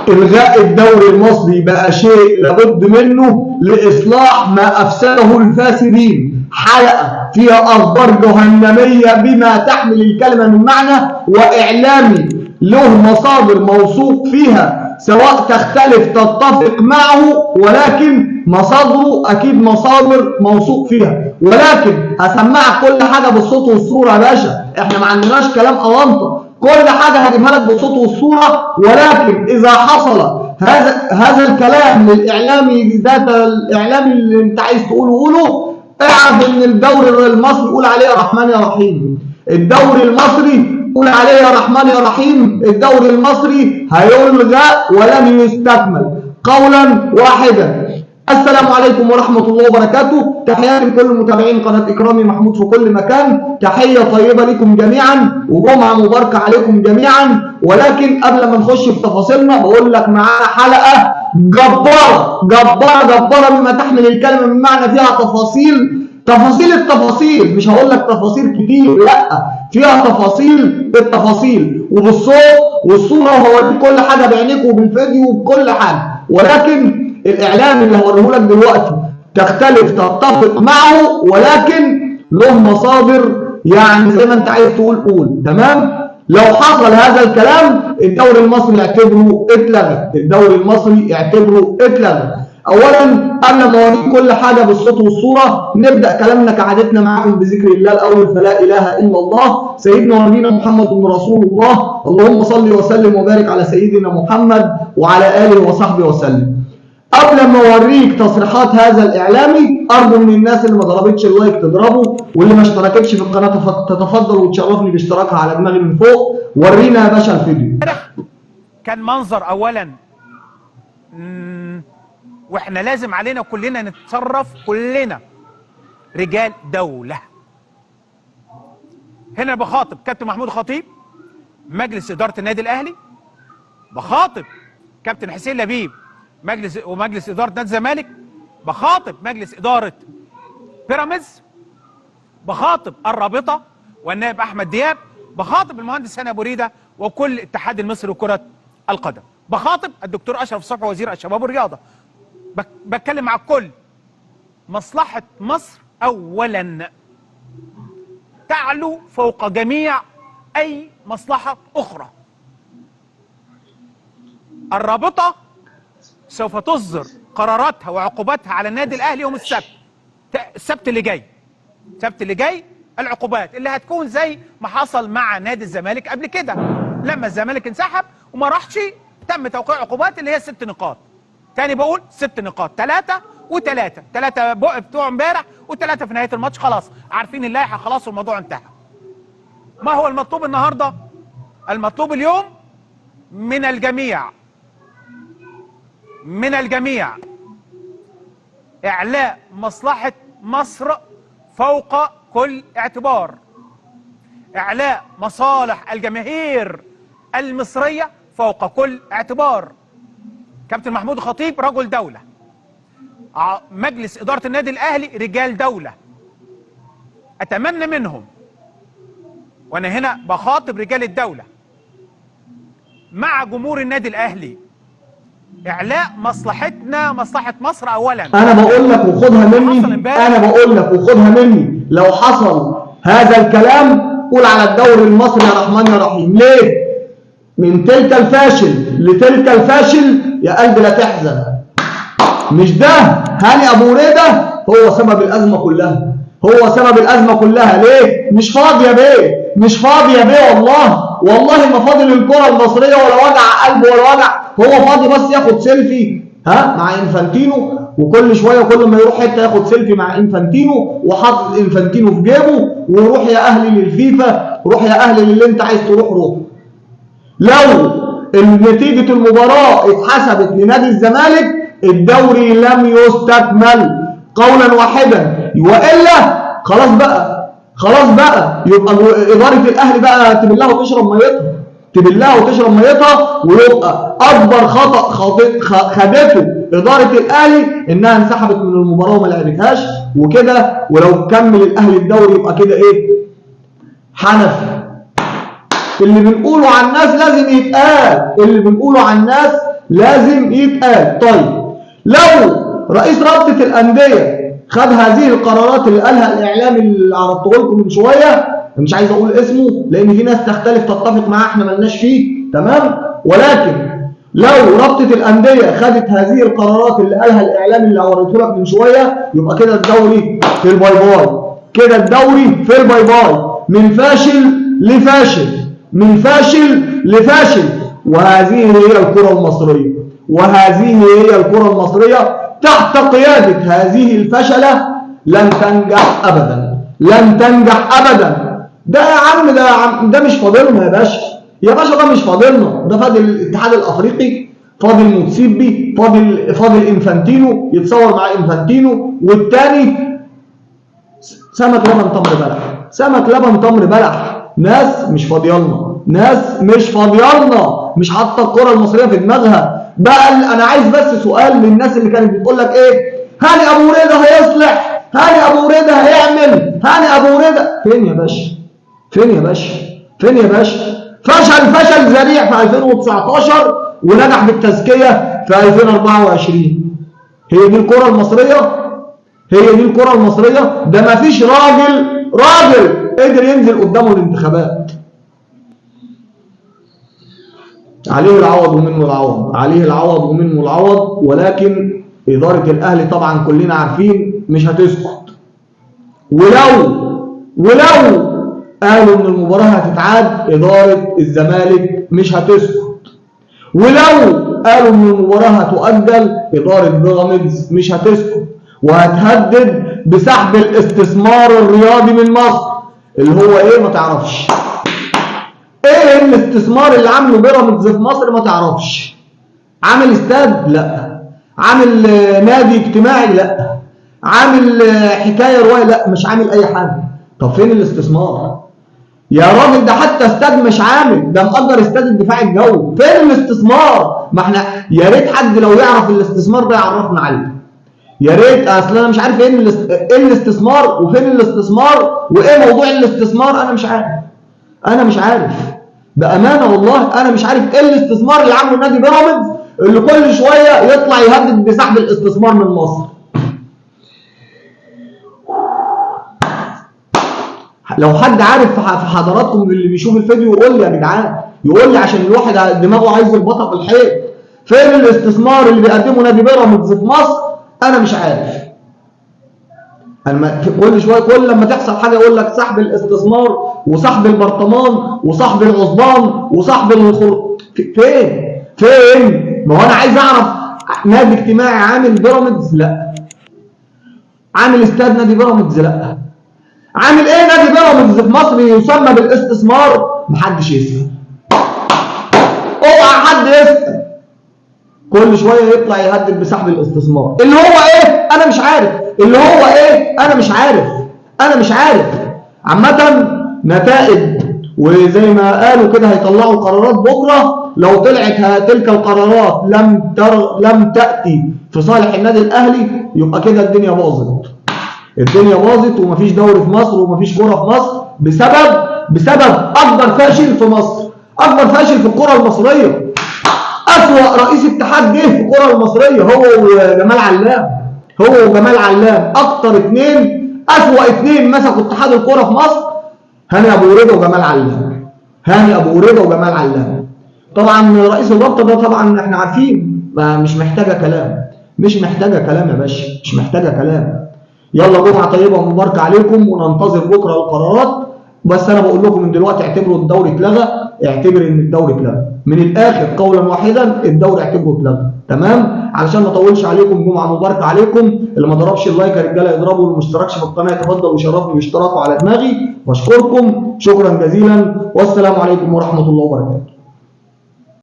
إلغاء الدوري المصري بقى شيء لابد منه لإصلاح ما أفسده الفاسدين. حلقة فيها أخبار جهنمية بما تحمل الكلمة من معنى، وإعلامي له مصادر موثوق فيها سواء تختلف تتفق معه، ولكن مصادره أكيد مصادر موثوق فيها. ولكن هسمعك كل حاجة بالصوت والصورة يا باشا، احنا ما عندناش كلام أونطة، كل حاجة هجيبها لك بالصوت والصورة. ولكن إذا حصل هذا الكلام للإعلامي ذات الإعلامي اللي أنت عايز تقوله قوله، اعرف إن الدوري المصري قول عليه يا رحمن يا رحيم، الدوري المصري قول عليه يا رحمن يا رحيم، الدوري المصري هيلغى ولن يستكمل قولا واحدا. السلام عليكم ورحمة الله وبركاته، تحياتي لكل متابعين قناة إكرامي محمود في كل مكان، تحية طيبة لكم جميعا وجمعة مباركة عليكم جميعا. ولكن قبل ما نخش في تفاصيلنا بقول لك معانا حلقة جبارة جبارة جبارة بما تحمل الكلمة من معنى، فيها تفاصيل تفاصيل التفاصيل، مش هقول لك تفاصيل كتير، لا فيها تفاصيل بالتفاصيل وبالصوت والصورة، وهوريك كل حاجة بعينيك وبالفيديو وبكل حاجة. ولكن الإعلام اللي هوريه لك دلوقتي تختلف تتفق معه، ولكن له مصادر، يعني زي ما انت عايز تقول قول، تمام؟ لو حصل هذا الكلام الدوري المصري اعتبره اتلغى، الدوري المصري اعتبره اتلغى. اولا قبل ما اوريك كل حاجة بالصوت والصورة نبدا كلامنا كعادتنا معاكم بذكر الله الاول، فلا اله الا الله سيدنا ونبينا محمد رسول الله، اللهم صل وسلم وبارك على سيدنا محمد وعلى اله وصحبه وسلم. قبل ما اوريك تصريحات هذا الاعلامي ارجو من الناس اللي ما ضربتش ال like تضربه، واللي ما اشتركتش في القناة تتفضل وتشرفني باشتراكها على دماغي من فوق. ورينا يا باشا الفيديو. كان منظر اولا، واحنا لازم علينا كلنا نتصرف، كلنا رجال دولة. هنا بخاطب كابتن محمود خطيب مجلس ادارة النادي الاهلي، بخاطب كابتن حسين لبيب مجلس ادارة نادي الزمالك، بخاطب مجلس ادارة بيراميدز، بخاطب الرابطة والنائب احمد دياب، بخاطب المهندس هاني ابو ريده وكل الاتحاد المصري لكرة القدم، بخاطب الدكتور اشرف صبحي وزير الشباب والرياضة. بتكلم مع الكل. مصلحة مصر اولا تعلو فوق جميع اي مصلحة اخرى. الرابطة سوف تصدر قراراتها وعقوباتها على النادي الاهلي يوم السبت، السبت اللي جاي، السبت اللي جاي العقوبات اللي هتكون زي ما حصل مع نادي الزمالك قبل كده، لما الزمالك انسحب وما راحش تم توقيع عقوبات اللي هي 6 نقاط. تاني بقول 6 نقاط، 3 و3، 3 بتوع امبارح و3 في نهاية الماتش، خلاص عارفين اللائحة خلاص والموضوع انتهى. ما هو المطلوب النهارده؟ المطلوب اليوم من الجميع، من الجميع إعلاء مصلحة مصر فوق كل اعتبار، إعلاء مصالح الجماهير المصرية فوق كل اعتبار. كابتن محمود خطيب رجل دولة، مجلس إدارة النادي الأهلي رجال دولة، أتمنى منهم، وأنا هنا بخاطب رجال الدولة مع جمهور النادي الأهلي، إعلاء مصلحتنا، مصلحة مصر أولا. أنا بقول لك وخدها مني، أنا بقول لك وخدها مني، لو حصل هذا الكلام قول على الدوري المصري يا رحمن يا رحيم. ليه؟ من تلك الفاشل لتلك الفاشل يا قلبي لا تحزن. مش ده هاني أبو ريدة هو سبب الأزمة كلها، هو سبب الأزمة كلها. ليه؟ مش فاضي يا بيه، مش فاضي يا بيه، والله والله ما فاضي للكرة المصرية ولا وجع قلب ولا وجع، هو فاضي بس ياخد سيلفي ها مع انفانتينو، وكل شوية كل ما يروح حتة ياخد سيلفي مع انفانتينو وحاطط انفانتينو في جيبه، وروح يا اهلي للفيفا، روح يا اهلي للي انت عايز تروح روح. لو نتيجة المباراة اتحسبت لنادي الزمالك الدوري لم يستكمل قولا واحدا، والا خلاص بقى، خلاص بقى يبقى ادارة الاهلي بقى تبلها وتشرب ميتها، تبلها وتشرب ميتها، ويبقى اكبر خطا خدته ادارة الاهلي انها انسحبت من المباراة وما لعبتهاش وكده. ولو كمل الاهلي الدوري يبقى كده ايه؟ حنف. اللي بنقوله على الناس لازم يتقال، اللي بنقوله على الناس لازم يتقال. طيب لو رئيس رابطة الأندية خد هذه القرارات اللي قالها الإعلام اللي عرضته لكم من شوية، مش عايز أقول اسمه لأن في ناس تختلف تتفق معاه، احنا مالناش فيه، تمام؟ ولكن لو رابطة الأندية خدت هذه القرارات اللي قالها الإعلام اللي عرضته لك من شوية، يبقى كده الدوري في ال bye bye، كده الدوري في ال bye bye، من فاشل لفاشل، من فاشل لفاشل. وهذه هي الكرة المصرية، وهذه هي الكرة المصرية تحت قيادة هذه الفشلة لن تنجح أبدا، لن تنجح أبدا. ده يا عم، ده يا عم، ده مش فاضلنا يا باشا، يا باشا ده مش فاضلنا، ده فاضل الاتحاد الأفريقي، فاضل موتسيبي، فاضل إنفانتينو يتصور مع إنفانتينو، والتاني سمك لبن تمر بلح، سمك لبن تمر بلح. ناس مش فاضيالنا، ناس مش فاضيالنا، مش حاطه الكره المصرية في دماغها. بقى انا عايز بس سؤال للناس اللي كانت بتقول لك ايه، هاني ابو ريده هيصلح، هاني ابو ريده هيعمل، هاني ابو ريده، فين يا باشا؟ فين يا باشا؟ فين يا باشا؟ فشل فشل ذريع في 2019 ونجح بالتزكيه في 2024. هي دي الكره المصرية؟ هي دي الكره المصرية؟ ده ما فيش راجل قدر ينزل قدامه الانتخابات. عليه العوض ومنه العوض، عليه العوض ومنه العوض. ولكن إدارة الأهلي طبعا كلنا عارفين مش هتسكت، ولو قالوا إن المباراة هتتعاد إدارة الزمالك مش هتسكت، ولو قالوا إن المباراة هتؤجل إدارة بيراميدز مش هتسكت، وهتهدد بسحب الاستثمار الرياضي من مصر، اللي هو إيه ما تعرفش ايه الاستثمار اللي عامله بيراميدز في مصر، ما تعرفش. عامل استاد؟ لا. عامل نادي اجتماعي؟ لا. عامل حكاية رواية؟ لا، مش عامل اي حاجة. طب فين الاستثمار يا راجل؟ ده حتى استاد مش عامل، ده مأجر استاد الدفاع الجوي. فين الاستثمار؟ ما احنا يا ريت حد لو يعرف الاستثمار ده يعرفنا عليه، يا ريت. اصل انا مش عارف ايه الاستثمار وفين الاستثمار وايه موضوع الاستثمار، انا مش عارف، انا مش عارف بأمانة والله، أنا مش عارف إيه الاستثمار اللي عامله نادي بيراميدز اللي كل شوية يطلع يهدد بسحب الاستثمار من مصر. لو حد عارف في حضراتكم اللي بيشوف الفيديو يقول لي يا جدعان، يقول لي عشان الواحد دماغه عايز يربطها في الحيط. فين الاستثمار اللي بيقدمه نادي بيراميدز في مصر؟ أنا مش عارف. أنا كل شوية كل لما تحصل حاجة يقول لك سحب الاستثمار وسحب البرطمان وسحب العصبان وسحب الخر. فين؟ فين؟ ما هو انا عايز اعرف، نادي اجتماعي عامل بيراميدز؟ لا. عامل استاد نادي بيراميدز؟ لا. عامل ايه نادي بيراميدز في مصر يسمى بالاستثمار؟ محدش يسأل. اوعى حد يسأل. كل شوية يطلع يهدد بسحب الاستثمار، اللي هو ايه؟ انا مش عارف، اللي هو ايه؟ انا مش عارف، انا مش عارف. عامة نتائج وزي ما قالوا كده هيطلعوا القرارات بكره، لو طلعت تلك القرارات لم تاتي في صالح النادي الاهلي يبقى كده الدنيا باظت. الدنيا باظت ومفيش دوري في مصر ومفيش كورة في مصر بسبب اكبر فاشل في مصر، اكبر فاشل في الكره المصرية. اسوأ رئيس اتحاد جه في الكره المصرية هو وجمال علام، هو وجمال علام اكتر اثنين، اسوأ اثنين مسكوا اتحاد الكره في مصر، هاني ابو ريده وجمال علام. هاني ابو ريده وجمال علام. طبعا رئيس الرابطة ده طبعا احنا عارفين، ما مش محتاجه كلام، مش محتاجه كلام يا باشا، مش محتاجه كلام. يلا جمعه طيبة ومباركه عليكم، وننتظر بكره القرارات. بس انا بقول لكم من دلوقتي اعتبروا الدوري اتلغى، اعتبر ان الدوري اتلغى من الاخر قولا واحدا، الدوري اعتبره اتلغى، تمام؟ علشان ما اطولش عليكم، جمعه مباركة عليكم. اللي ما ضربش ال like يا رجاله يضربه، واللي ما اشتركش في القناة يتفضل ويشرفني باشتراكه على دماغي. واشكركم شكرا جزيلا، والسلام عليكم ورحمة الله وبركاته.